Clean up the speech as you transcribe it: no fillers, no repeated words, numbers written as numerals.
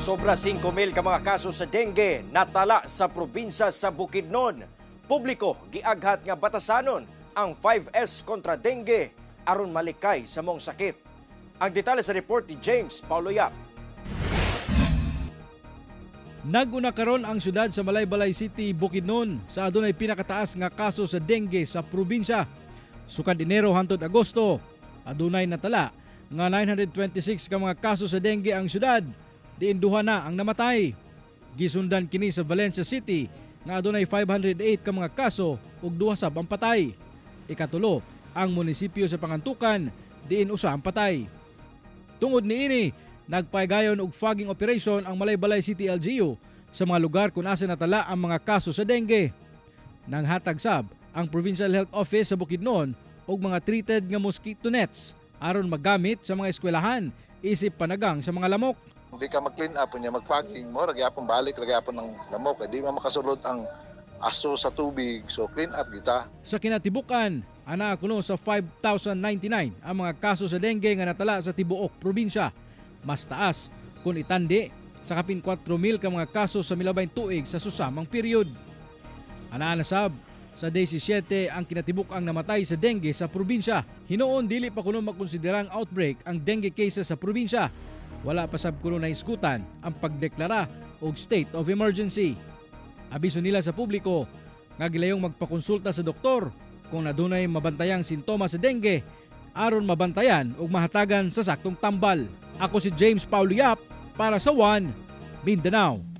Sobra 5,000 ka mga kaso sa dengue natala sa probinsya sa Bukidnon. Publiko giaghat nga batasanon ang 5S kontra dengue aron malikay sa maong sakit. Ang detalye sa report ni James Paulo Yap. Naguna karon ang syudad sa Malaybalay City, Bukidnon sa adunay pinakataas nga kaso sa dengue sa probinsya. Sukad Enero hantod Agosto, adunay natala nga 926 ka mga kaso sa dengue ang syudad. Diin duha na ang namatay. Gisundan kini sa Valencia City nga adunay 508 ka mga kaso ug duha sab ang patay. Ikatulo, ang munisipyo sa Pangantucan, diin usa ang patay. Tungod niini, nagpagayon og fogging operation ang Malaybalay City LGU sa mga lugar kung asa natala ang mga kaso sa dengue. Nanghatag sab ang Provincial Health Office sa Bukidnon og mga treated nga mosquito nets aron magamit sa mga eskwelahan isip panagang sa mga lamok. Hindi ka mag-clean up unya mag-fogging mo, ra gyapon balik, ra gyapon ng lamok. Di man makasulod ang aso sa tubig. So clean up kita. Sa kinatibukan, ana kuno sa 5,099 ang mga kaso sa dengue nga natala sa tibuok probinsya. Mas taas kung itandi sa kapin 4,000 ka mga kaso sa milabayng tuig sa susamang period. Anaa na sab sa 17 ang kinatibuk-ang namatay sa dengue sa probinsya. Hinuon dili pa kuno makonsiderang outbreak ang dengue cases sa probinsya. Wala pa sab kuno nahisgutan ang pagdeklara og state of emergency. Abiso nila sa publiko nga gilayong magpakonsulta sa doktor kung nadunay mabantayang sintomas sa dengue aron mabantayan ug mahatagan sa saktong tambal. Ako si James Paulo Yap para sa One Mindanao.